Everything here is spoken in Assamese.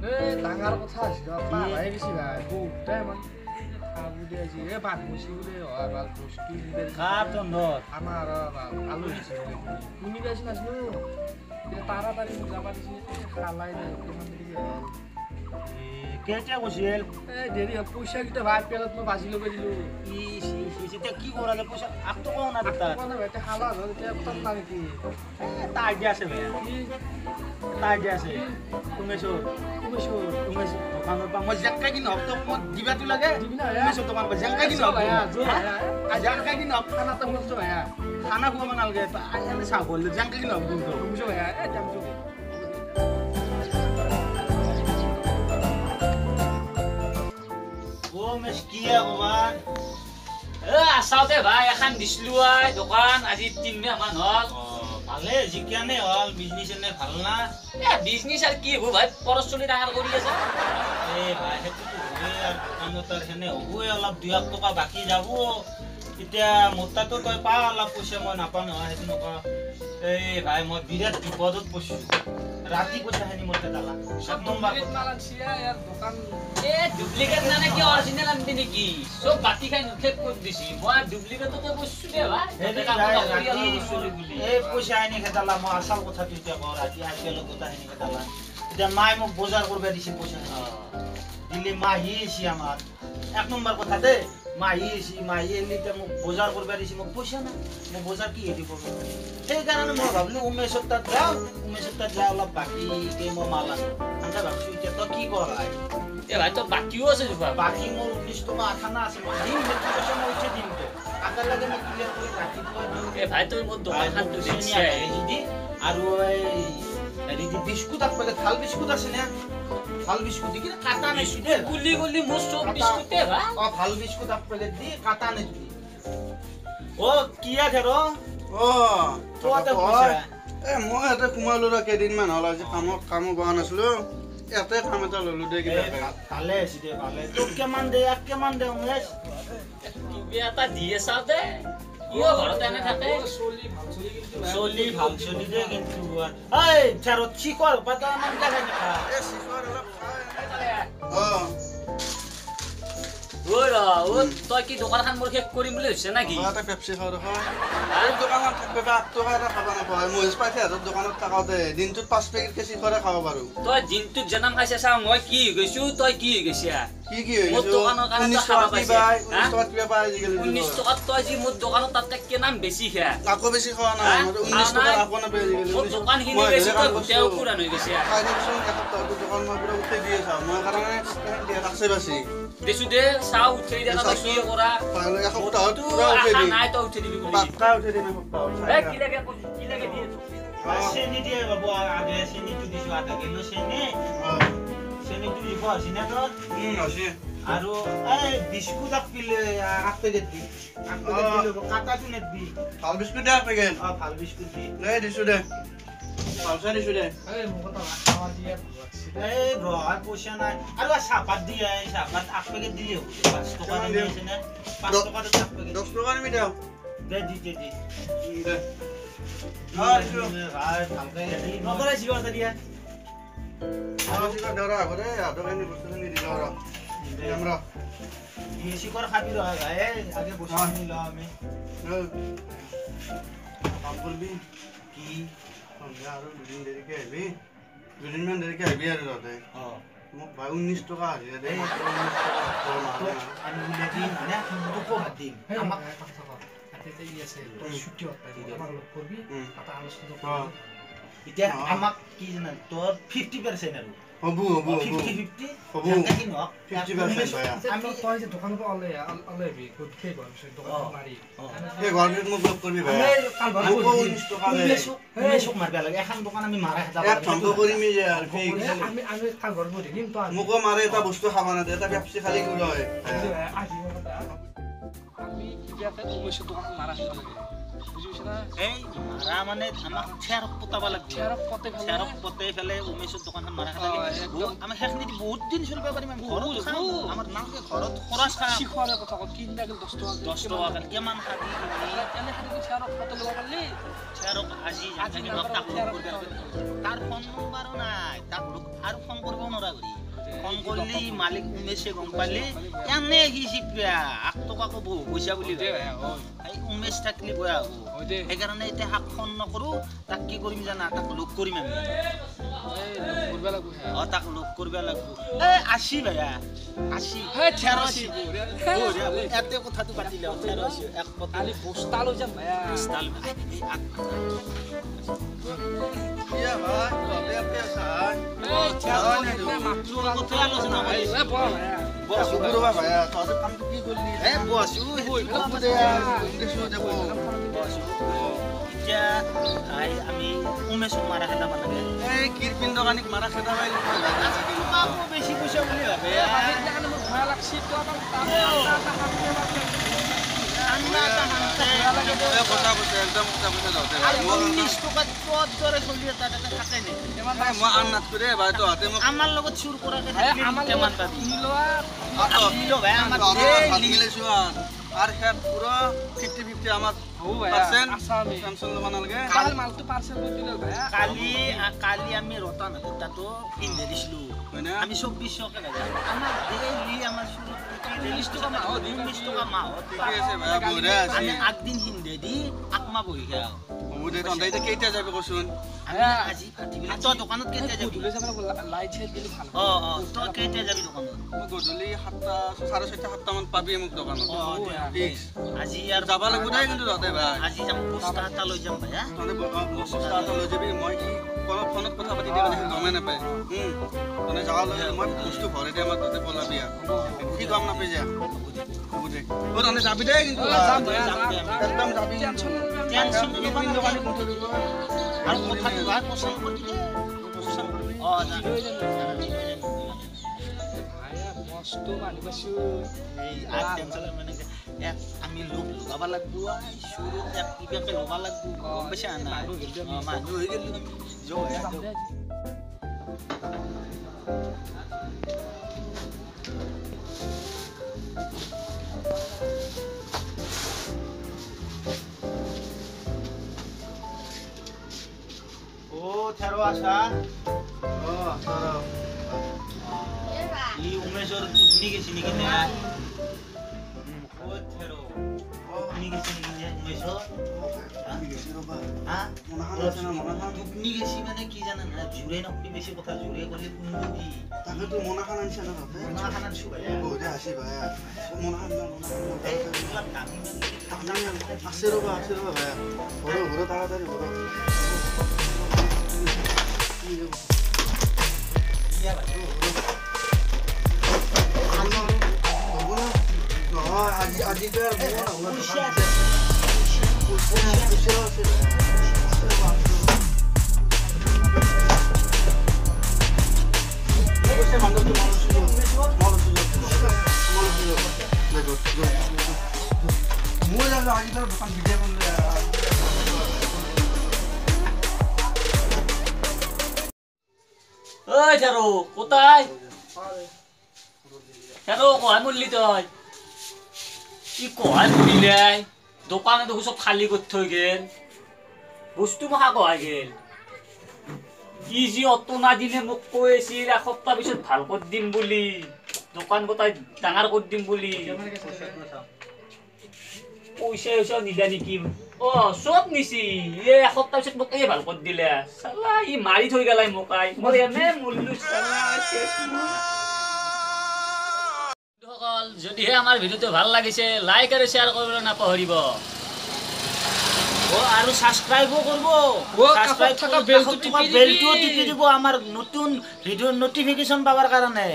এই ডাঙৰ কথা আছিল পাৰাই বেছি ভাই বহুতে মানে খাব আজি এই ভাত বচি বোলে ভাল বস্তু আমাৰ আলু হৈছে বোলে শুনি পাইছি নাছিলো তাড়াতাড়ি মোক যাব দিছে খালাই নাই কিমান দেৰি হ'ল। কেতিয়া কৈছিল? এই দেৰি হ'ল পইচা কেইটা ভাই পেলত মই বাজি লগাই দিলো। ইচ ইচ এতিয়া কি কৰা যায় পইচা আগটো কওঁ না তাত এতিয়া খালা হ'ল এতিয়া কথা নাই নেকি? এটা আইডিয়া আছে ভাই, এটা আইডিয়া আছে। উমেশৰ উমেশৰ উমেশ দোকানৰ পৰা মই জেংকাই কিনি হওক, তোক মই দিবাটো লাগে। উমেশৰ দোকানৰ পৰা জেংকাই কিনি হওক, জেংকাই কিনি হওক। খানা এটা খুৱাইছো ভাইয়া, খানা খুৱাব নালাগে, এনে চাহ কৰিলে জেংকাই কিনি হওক দিম তোক। বুজিছো ভাইয়া, এই যাম। উমেশ কি ক'বা? এ আচাওতে ভাই এখন দিছিলো I দোকান আজি 3 মাহ মান হ'ল। ভালে জিকানে হ'ল বিজনেছ এনে ভাল না? এ বিজনেছ আৰু কি হ'ব ভাই, পৰচ চলি ডাঙৰ কৰি আছে। এই ভাই সেইটোতো হ'বই আৰু দোকানত আৰু সেনে হ'বই, অলপ 2-1 টকা বাকী যাব। এতিয়া মোৰ তাতো তই পা অলপ পইচা, মই নাপাওঁ নহয়, সেইটো নকওঁ। এই ভাই মই বিৰাট বিপদত পৰিছোঁ, ৰাতি পইচাখিনি মোৰ তাত আলা। এ ডুপ্লিকেট মানে কি অৰিজিনেল আনবি নেকি? চব বাতি খাই নুঠেক কৰি দিছি। মই ডুপ্লিকেটতে কৈছো দে ভাই। এই পইচাখিনি খেদালা, মই আচল কথাটো এতিয়া কওঁ, ৰাতি আই পি এলত গোটাখিনি খেদালা। এতিয়া মায়ে মোক বজাৰ কৰিব দিছিল, পইচাখিনি দিলি মাহী আহিছি আমাৰ, এক নম্বৰ কথা দেই, মাহী আহিছি, মাহী আহিলি এতিয়া মোক বজাৰ কৰিব দিছি, মোক পইচা নাই, মোক বজাৰ কি হেৰি কৰিব? সেইকাৰণে মই ভাবিলোঁ উমেশৰ তাত যাওঁ, উমেশৰ তাত যাওঁ অলপ বাকীকে মই মাল আনো। সেনেকে ভাবছোঁ। এতিয়া তই কি কৰ ভাই? এ ভাই তোৰ বাকীও আছে দেখোন। বাকী মোৰ 19 টকা 8 আনা আছে, মই দিম সেইটো পইচা, মই উঠি দিম তোক। একেলগে মই ক্লিয়াৰ কৰি ৰাতিপুৱা দিম। এ ভাই তই মোৰ দোকানখনটো দেখছি দি আৰু এই হেৰি দি বিস্কুট এক পেকেট, ভাল বিস্কুট আছে নে? ভাল বিস্কুট দি কিন্তু কাটা নাইছি দেই। গুলি গুলি মোৰ চব বিস্কুটে ভাই। অ ভাল বিস্কুট এক পেকেট দি কাটা নিদিবি। অ কিয়া খেৰ? অ এ মই ইয়াতে সোমালো ৰ কেইদিনমান হ'ল, আজি কামত কামো পোৱা নাছিলো, ইয়াতে কাম এটা ললো দে কিবা। ভালে হৈছে দে, ভালে। তোক কিমান দে, এক কিমান দে উমেশ? কিবা এটা দিয়ে চাওঁ দে। ইও ঘৰত এনে থাকে। চলি ভাল চলি দে কিন্তু। এই চেৰত শিখৰ পাতা মান দেখাই নাখা। এ শিখৰ অলপ খাই। অ তই কি দোকানখন মোৰ শেষ কৰিম বুলি ভাবিছে নেকি? এটা পেপচি খাওঁ দেখোন। এই দোকানত থাকবে 8 টকা এটা খাব নাপায়। মহিষ পাইছে হাতত দোকানত থাকোতে দিনটোত 5 পেকেটকে শিখৰে খাব পাৰো। তই দিনটোত জনাম খাইছে চাওঁ মই কি হৈ গৈছো, তই কি হৈ গৈছা? কি কি হৈ গৈছো? মোৰ দোকানৰ কাৰণে তই খাব পাইছে। 19 টকাত কিবা পাই আজিকালি? 19 টকাত তই যি মোৰ দোকানত তাতকে কেনাম বেছি খা। আকৌ বেছি খোৱা নাই, 19 টকা আকৌ নাপায় আজিকালি। মোৰ দোকানখিনি বেছি তই গোটেই পুৰাণ হৈ গৈছে। খাই থাকচোন এসপ্তাহটো দোকান মই পুৰা উঠি দিয়ে চাওঁ। মই কাৰণে তাকছে বাচি দিছো দে চাওঁ উঠি দে তই কি কৰা। এসপ্তাহত পুৰা উঠি দিম। নাই তই উঠি দিবি বুলি। পাক্কা উঠি দিম এসপ্তাহত। এ কি লাগে কি লাগে দিয়ে চেনি দিয়ে বাবু, আগে চেনিটো দিছো আধা কিলো চেনি। চেনিটো দিব হৈছে নে তোৰ? হৈছে। আৰু এই বিস্কুট এক পিলে এক পেকেট দি, এক পেকেট দিলে কাটাটো নেদবি। ভাল বিস্কুট দে এক পেকেট। অ ভাল বিস্কুট দি। এই দিছো দে, ভাল চাই দিছো দে। এই মোক এটা খাৱা দিয়ে। এই ৰহাৰ পইচা নাই। আৰু চাহপাত দি, এই চাহপাত এক পেকেট দিলে হ'ব। 5 টকা আছে নে? 5 টকাত এক পেকেট। 10 টকা নিবি দে। দে দি দে দি দে। ভাই ভালকে নকৰাই শিখৰ এটা দিয়া। শিখৰ ধৰা আগতে হাতৰখিনি বস্তুখিনি দি লওঁ ৰ। শিখৰ খাবি ৰ ভাই, আগে বস্তুখিনি লওঁ আমি। কাম কৰিবি কি? সন্ধিয়া আৰু দুদিন দেৰিকে আহিবি, দুদিনমান দেৰিকে আহিবি আৰু তহঁতে। মোক ভাই 19 টকা আহিলে দেই, 19 টকা আমি উলিয়াই দিম মানে তোকো ভাত দিম। আমাক এতিয়া আমাক কি জানা তোৰ 50% আৰু হ'ব হ'ব 50-50 হ'ব। যেনেকে নহওক 50% ভাইয়া। আমি তই যে দোকানৰ পৰা ওলাই ওলাই আহিবি, গোটেই ঘৰ পিছত দোকান মাৰি এই ঘৰ পিছত মোক লগ কৰিবি ভাইয়া। মোকো 19 টকা দে। উমেশক মাৰিব লাগে, এখন দোকান আমি মাৰা খেদা এক ধ্বংস কৰিমেই যে আৰু ফিক্স। আমি আমি কাল ঘৰত বহি থাকিম তই মোকো মাৰে, এটা বস্তু খাব নাদে, এটা পেপচি খালি গুৰ হয়। আমি কিবাকে উমেশৰ দোকানখন মাৰা খেদা লাগে, বুজি পাইছা না? এই মাৰা মানে আমাক চেয়াৰক পতাব লাগব। চেয়াৰক পতাই ফেলে, চেয়াৰক পতাই ফেলে উমেশৰ দোকানখন মাৰা খেদা লাগে। আমি সেইখিনি বহুত দিন চলিব পাৰিম। আমি ঘৰত খাম, আমাৰ নালগে ঘৰত খৰচ খাম। শিখৰে কথা কওঁ, কিনিলে গ'ল 10 টকা, 10 টকা কিমান খাবি? এনে খালি চেয়াৰক পতাই ল'ব পাৰিলি। চেয়াৰক আজি আজি তাক লগ কৰিব, তাৰ ফোন নম্বৰো নাই, তাক লগ আৰু ফোন কৰিব নোৱাৰা কৰি। ফোন কৰিলি মালিক উমেশে গম পালি এনে সি চিপৰা 8 টকাকো বহু পইচা বুলি এই উমেশ থাকলি বয়া হ'ব। সেইকাৰণে এতিয়া শাক ফোন নকৰোঁ, তাক কি কৰিম জানা, তাক লগ কৰিম আমি। অ তাক লগ কৰিব লাগিব। এই 80 ভাইয়া 80 83 ইয়াতে কথাটো পাতি লওঁ। 83 এক কালি বস্তা লৈ যাম ভাইয়া, বস্তা লৈ। এতিয়া ভাই আমি উমেশক মাৰা খেদাব লাগে। এই কিৰপিন দোকানীক মাৰা খেদাব বেছি পইচা বুলি ভাবে। ভয় লাগছি। আমাৰ লগত চুৰ কৰাকে আৰু সেয়া পুৰা 50-50 আমাৰ কালি আমি ৰতন তাতো পিন্ধি দিছিলো, আমি 2400কে আমাৰ ডেইলি আমাৰ 40 টকা মাহত, 19 টকা মাহত। আমি আগদিন সিন্ধে দি আকমা বহি খাওঁ। কেইটা যাবি কচোন? আজি তই দোকানত কেতিয়া যাবি? অ অ তই কেতিয়া যাবি দোকানত? মই গধূলি 7টা 6:30 7টা মান পাবি মোক দোকানত। আজি আৰু যাব লাগিব দেই কিন্তু তহঁতে ভাই। আজি যাম, বস্তা এটা লৈ যাম ভাই। তহঁতে বস্তা এটা লৈ যাবি, মই কি ফোনত কথা পাতি দিম সি গমেই নাপায়। তহঁতে যাৱাৰ লগে মই বস্তু ভৰাই দিম, তহঁতে পলাবি আৰু সি গম নাপাই যা। হ'ব দে, অ তহঁতে যাবি দেই কিন্তু, একদম যাবি। আৰু কথাটো ভাই পচন্দ কৰি দে। অ আমি লোভ লগাব লাগব, চুৰক কিবাকে ল'ব লাগব, গম পাইছা না? মানুহ হৈ গ'লো আমি। ও থেরো আসা। ও থেরো ই উমেশৰ টুপনি গেছি নেকি না? ও থেৰো টুপনি গেছি নেকি না উমেশৰ? টুপনি গেছি মানে কি জানা না, জোৰে নকবি বেছি কথা, জোৰে ক'লে শুনবো কি? তাকেতো মোনাখান আনছে না তাতে? মোনাখান আনছো ভাইয়া। বঢ়িয়া আছে ভাইয়া। মোনাখান এই এইবিলাক দামী আছে ৰ'বা, আছে ৰ'বা ভাইয়া। ঘৰ ঘৰ তাড়াতাড়ি ঘৰ। আজি আজি ওই ঠারো কোথায়? ঠারো কোহায় মরলি তই? ই কোহায় মরিলাই? দোকানে দেখো সব খালি করে থৈ গেল, বস্তু মখা কোহাই গেল। ই যি অটো না দিলে মোক কৈ আছিল এসপ্তাহ পিছত ভাল কৰি দিম বুলি, দোকান গোটাই ডাঙৰ কৰি দিম বুলি। পইচা পইচাও নিদিয়া নেকি? অ চব নিছি। এই এসপ্তাহ পিছত মোক এই ভাল কৰি দিলে। চালা ই মাৰি থৈ গেলাই মোক, I মই এনে মৰিলো চালা। বন্ধুসকল, যদিহে আমাৰ ভিডিঅ'টো ভাল লাগিছে লাইক আৰু শ্বেয়াৰ কৰিবলৈ নাপাহৰিব। অ আৰু ছাবস্ক্ৰাইবো কৰিব, বেলটো টিপি দিব আমাৰ নতুন ভিডিঅ' নটিফিকেশ্যন পাবৰ কাৰণে।